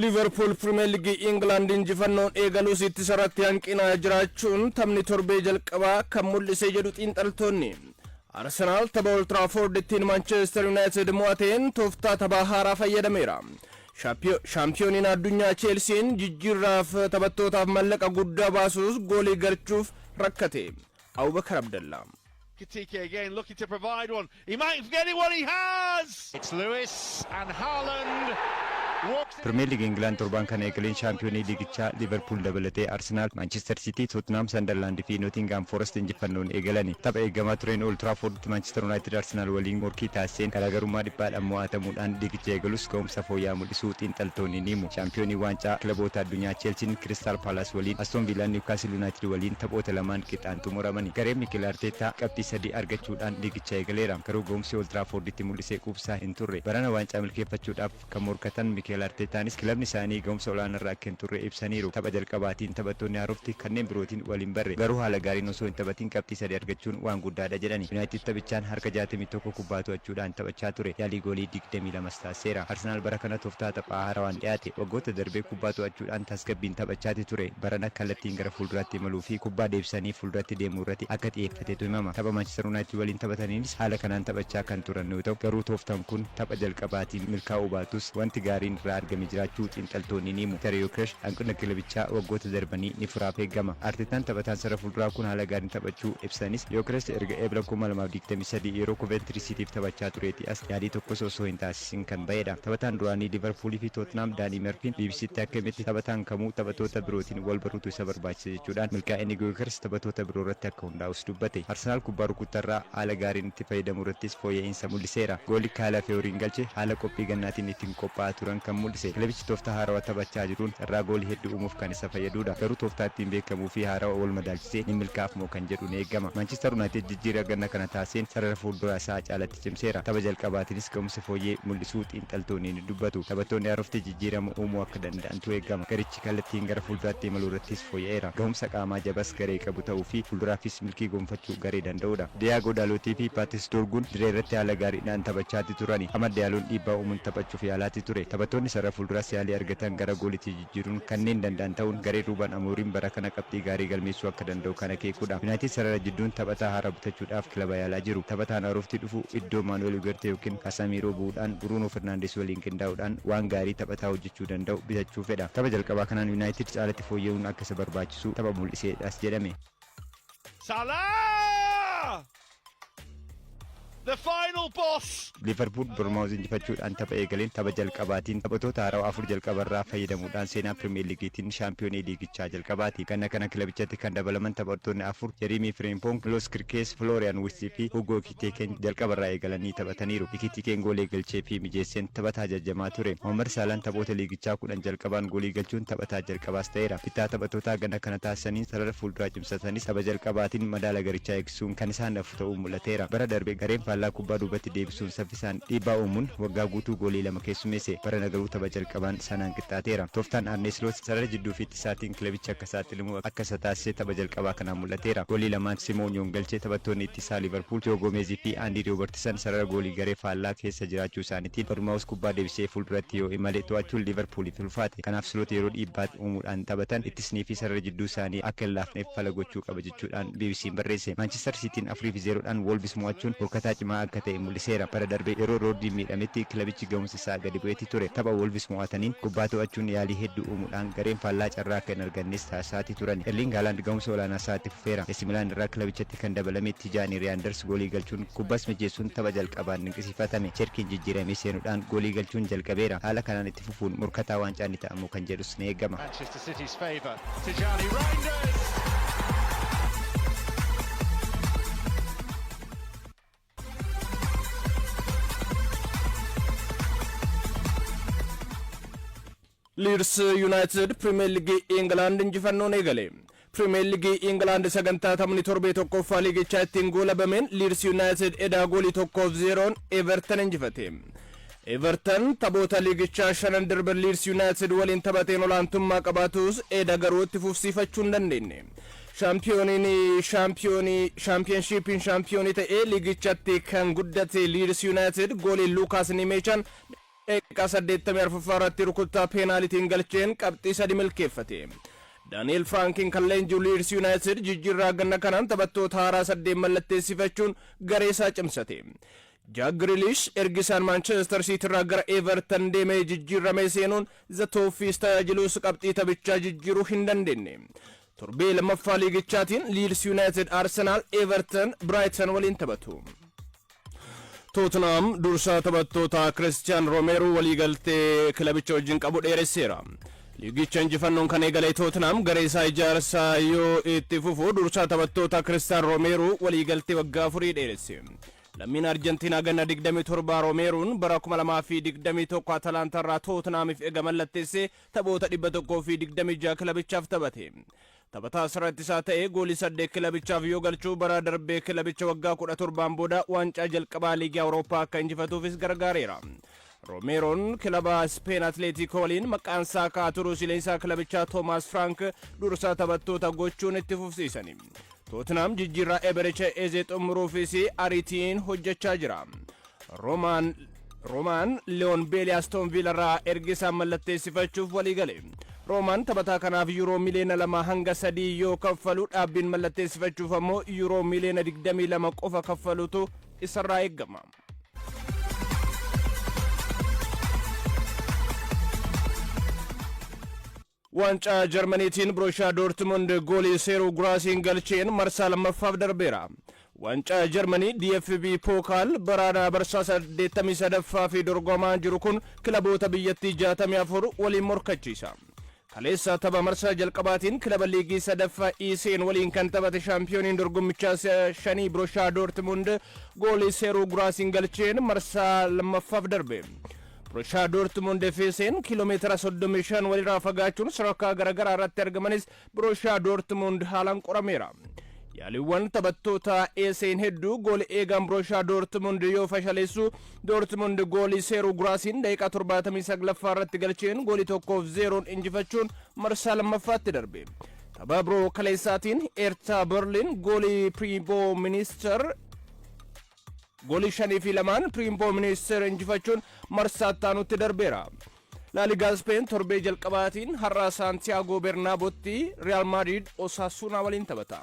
Liivarpuul Pirimeer Liigii Ingilaand injifannoon eegaluus ittisarratti hanqina jiraachuun taphni torbee jalqabaa kan mul'ise jedhu xiinxaltoonni. Arsenaal tapha Old Trafford ittiin Manchester United mo'ateen tooftaa taphaa haaraa fayyadameera. Shaampiyooniin addunyaa Cheelsiin jijjiirraaf taphattootaaf mallaqa guddaa baasuus goolii galchuuf rakkate. Abubakar Abdallaa. Ekitike again looking to provide one. He might get it what he has. It's Lewis and Haaland walks it. Pirimeer Liigii Ingilaand torbaan kana eegaleen shaampiyoonii liigichaa Liivarpuul dabalatee Arsenaal, Maanchister Siitii, Tootnaam, Sandarlaand fi Nootingaam Foorest injifannoon eegalani. Tapha eegamaa tureen Old Tiraafoorditti Maanchister Yuunaayitid Arsenaal waliin morkii taasiseen garaagarummaa dhiphaadhaan mo'atamuudhaan liigicha eegalus ga'umsa fooyya'aa mul'isuu xiinxaltoonni ni himu. Shaampiyoonii waancaa kilaboota addunyaa Cheelsiin Kiristaal Paalaas waliin, Astoon Viilaan Niwukaasil Yuunaayitid waliin taphoota lamaan qixaan xumuramani. Gareen Mikel Arteettaa qabxii 3 argachuudhaan liigicha eegaleera. Garuu ga'umsi Old Tiraafoorditti mul'ise quubsaa hin turre. Barana waancaa milkeeffachuudhaaf kan morkatan Mikel Arteettaanis kilabni isaanii ga'umsa olaanaarra akka hin turre ibsaniiru. Tapha jalqabaatiin taphattoonni haarofti kanneen birootiin wal hin barre. Garuu haala gaariin osoo hin taphatiin qabxii 3 argachuun waan guddaadha jedhani. Yuunaayitid taphichaan harka 61 kubbaa to'achuudhaan taphachaa ture. Yaalii goolii 22s taasiseera. Arsenaal bara kana tooftaa taphaa haarawaan dhiyaate. Waggoota darbe kubbaa to'achuudhaan tasgabbiin taphachaati ture. Barana kallattiin gara fuulduraatti imaluu fi kubbaa deebisanii fuulduratti deemuu irratti akka xiyyeeffatetu himama. Tapha Maanchister Yuunaayitid waliin taphataniinis haala kanaan taphachaa kan turan yoo ta'u, garuu tooftan kun tapha jalqabaatiin milkaa'uu baatus wanti gaariin irraa argame jiraachuu xiinxaltoonni ni himu. Viktar Yookeresh hanqina kilabichaa waggoota darbanii ni furaaf eegama. Arteetaan taphataan sarara fuulduraa kun haala gaariin taphachuu ibsanis, Yookeresh erga Ebla 2023 yeroo Koventrii Siitiif taphachaa tureetii as yaalii tokkos osoo hin taasisin kan ba'edha. Taphataan duraanii Liivarpuulii fi Tootnaam Daanii Merfiin BBCtti akka himetti taphataan kamuu taphatoota birootiin wal baruutu isa barbaachisa jechuudhaan milkaa'inni Gyökeres taphatoota biroo irratti akka hundaa'us dubbate. Arsenaal kubbaa rukuttarraa haala gaariin itti fayyadamuu irrattis fooyya'iinsa mul'iseera. Goolii Kaalafiyooriin galche haala qophii gannaatiin ittiin qophaa'aa turan kan mul'ise. Kilabichi tooftaa haarawa taphachaa jiruun carraa goolii hedduu uumuuf kan isa fayyaduudha. Garuu tooftaa ittiin beekamuu fi haarawa wal madaalchisee ni milkaa'aaf moo kan jedhu ni eegama. Maanchister Yuunaayitid jijjiirraa ganna kana taasiseen sarara fuulduraa isaa caalatti cimseera. Tapha jalqabaatiinis ga'umsa fooyyee mul'isuu xiinxaltoonni ni dubbatu. Taphattoonni haarofti jijjiirama uumuu akka danda'antu eegama. Garichi kallattiin gara fuulduraatti imaluu irrattis fooyya'eera. Gahumsa qaamaa jabas garee qabu ta'uu fi fuulduraafis milkii gonfachuu garee danda'uudha. Diyaagoo Daalootii fi Paatis Doorguun diree irratti haala gaariidhaan taphachaati turani. Amad Diyaaloon dhiibbaa uumuun taphachuuf yaalaati ture. Taphattoonni sarara fuulduraas yaalii argatan gara gooliitti jijjiiruun kanneen danda'an ta'uun gareen Ruuban Amoorim bara kana qabxii gaarii galmeessuu akka danda'u kan akeekuudha. Yuunaayitid sarara jidduun taphataa haaraa bitachuudhaaf kilaba yaalaa jiru. Taphataan haarofti dhufu iddoo Maanu'eel Ugartee yookiin Kaasamiiroo bu'uudhaan Buruunoo Fernaandees waliin qindaa'uudhaan waan gaarii taphataa hojjechuu danda'u bitachuu fedha. Tapha jalqabaa kanaan Yuunaayitid caalatti fooyya'uun akka isa barbaachisu tapha mul'iseedhas jedhame. Salah! The final boss! Liivarpuul Boormaawuz injifachuudhaan tapha eegaleen tapha jalqabaatiin taphattoota haarawaa 4 jalqabarraa fayyadamuudhaan seenaa Pirimeer Liigiitiin shaampiyoonii liigichaa jalqabaati. Ganna kana kilabichatti kan dabalaman taphattoonni 4 Jerimii Firiimpoong, Miloos Kirkees, Filooriyaan Wirtz fi Huugoo Ekiteekeen jalqabarraa eegalanii taphataniiru. Ekitikeen goolii galchee fi mijeesseen taphataa jajamaa ture. Mohaammad Saalaan taphoota liigichaa 10 jalqabaan goolii galchuun taphataa jalqabaas ta'eera. Bittaa taphattootaa ganna kana taasisaniin sarara fuulduraa cimsatanis tapha jalqabaatiin madaala garichaa eegsisuun kan isaan hafu ta'uu mul'ateera. Bara darbe gareen faallaa kubbaa duubatti deebisuun saffisaan dhiibbaa uumuun waggaa guutuu goolii 2 keessummeesse. Barana garuu tapha jalqabaan sanaan qixxaateera. Tooftaan Arnee Siloot sarara jidduu fi ittisaatiin kilabichi akka saaxilamu akka isa taasise tapha jalqabaa kanaan mul'ateera. Goolii lamaan Simoonyoon galche taphattoonni ittisaa Liivarpuul Joo Gomeezii fi Aandii Roobertisan sarara goolii garee faallaa keessa jiraachuu isaaniitiin Boornmaawuz kubbaa deebisee fuulduratti yoo imale to'achuun Liivarpuuliif ulfaate. Kanaaf Siloot yeroo dhiibbaa uumuudhaan taphatan ittisnii fi sarara jidduu isaanii akka hin laafneef fala gochuu qaba jechuudhaan BBC'n barreesse. Maanchister Siitiin 4 fi 0dhaan Woolvis mo'achuun morkataa cimaa akka ta'e mul'iseera. Bara darbe yeroo Roodriin miidhametti kilabichi gahumsi isaa gadi bu'eeti ture. Tapha Woolvis mo'ataniin kubbaa to'achuun yaalii hedduu uumuudhaan gareen faallaa carraa akka hin argannes taasisaati turani. Erliing Haalaand gahumsa olaanaa isaa itti fufeera. AC Milaan irraa kilabichatti kan dabalame Tijaanii Riyaanders goolii galchuun kubbas mijeessuun tapha jalqabaan dinqisiifatame. Cherkiin jijjiiramee seenuudhaan goolii galchuun jalqabeera. Haala kanaan itti fufuun morkataa waancaa ni ta'amoo kan jedhus ni eegama. Manchester City's favour. Tijjani Reijnders! Liids Yuunaayitid Pirimeer Liigii Ingilaand injifannoon eegale. Pirimeer Liigii Ingilaand sagantaa taphni torbee tokkoffaa liigichaa ittiin goolabameen Liids Yuunaayitid edaa goolii 1-0n Everton injifate. Everton taphoota liigichaa shanan darban Liids Yuunaayitid waliin taphateen olaantummaa qabaatus eda garuu itti fufsiifachuu hin dandeenye. Shaampiyooniin shaampiyoonii shaampiyoonshiipiin shaampiyoonii ta'ee liigichatti kan guddate Liids Yuunaayitid goolii Luukaas Nimeechaan Daqiiqaa 84ffaa irratti rukuttaa peenaalitiin galcheen qabxii sadi milkeeffate. Daani'el Firaankiin kan leenji'u Liids Yuunaayitid jijjiirraa ganna kanaan taphattoota haaraa saddeet mallatteessifachuun garee isaa cimsate. Jaak Giriilish ergisaan Maanchestar Siitii irraa gara Everton deemee jijjiirramee seenuun The Toffees tajaajilus qabxii taphichaa jijjiiruu hin dandeenye. Torbee lammaffaa liigichaatiin Liids Yuunaayitid Arsenaal, Everton, Brighton waliin taphatu. Tottenham dursaa taphattoota Kiristiyaan Roomeeroo waliigaltee kilabicha wajjin qabu dheeresseera. Liigicha injifannoon kan eegale Tottenham garee isaa ijaarsaa yoo itti fufu dursaa taphattoota Kiristiyaan Roomeeroo waliigaltee waggaa 4 dheeresse. Lammiin Arjentiinaa ganna 27 Roomeeroon bara 2021 Atalaantaa irraa Tottenhamiif eega mallatteessee taphoota 126 kilabichaaf taphate. Taphataa sarara isaa ta'ee goolii saddeet kilabichaaf yoo galchuu, bara darbee kilabicha waggaa 17n booda waancaa jalqabaa liigii Awurooppaa akka injifatuufis gargaareera. Roomeeroon kilaba Speen Atleetiikoo waliin maqaan isaa ka'aa turus, leenjisaa kilabichaa Toomaas Firaank dursaa taphattoota gochuun itti fufsiisani. Tottenham jijjiirraa Ebereche Eze xumuruufis ariitiin hojjechaa jira. Roomaan Leon Beeli Aston Villa irraa erga isaan mallatteessifachuuf walii gale. Roomaan taphataa kanaaf yuuroo miliyoona 2 hanga 3 yoo kaffalu, dhaabbiin mallatteessifachuuf ammoo yuuroo miliyoona 22 qofa kaffalutu isarraa eeggama. Waancaa Jarmaniitiin Borussia Dortmund goolii Seeruu Guraasiin galcheen marsaa lammaffaaf darbeera. Waancaa Jarmanii DFB Pokal baraana marsaa 83ffaa fi dorgomaa jiru kun kilaboota biyyattii 64 waliin morkachiisa. Kaleessa tapha marsaa jalqabaatiin kilaba liigii sadaffaa Iiseen waliin kan taphate shaampiyooniin dorgommichaa shanii Borussia Dortmund goolii Seeruu Guraasiin galcheen marsaa lammaffaaf darbe. Borussia Dortmund fi Eeseen kiiloomeetira 35 walirraa fagaachuun sadarkaa garaagaraa irratti argamanis, Borussia Dortmund haalaan qorameera. Yaaliiwwan taphattoota Eeseen hedduu goolii eegaan Borussia Dortmund yoo fashaleessu, Dortmund goolii Seeruu Guraasiin daqiiqaa 79ffaa irratti galcheen goolii 1-0n injifachuun marsaa lammaffaatti darbe. Tapha biroo kaleessaatiin Eertaa Berliin goolii Piriimboo Minister goolii 5-2n Piriimboo Minister injifachuun marsaa itti darbeera. Laaligaa Speen torbee jalqabaatiin har'a Saantiyaagoo Bernaabotti Real Madrid Osasuna waliin taphata.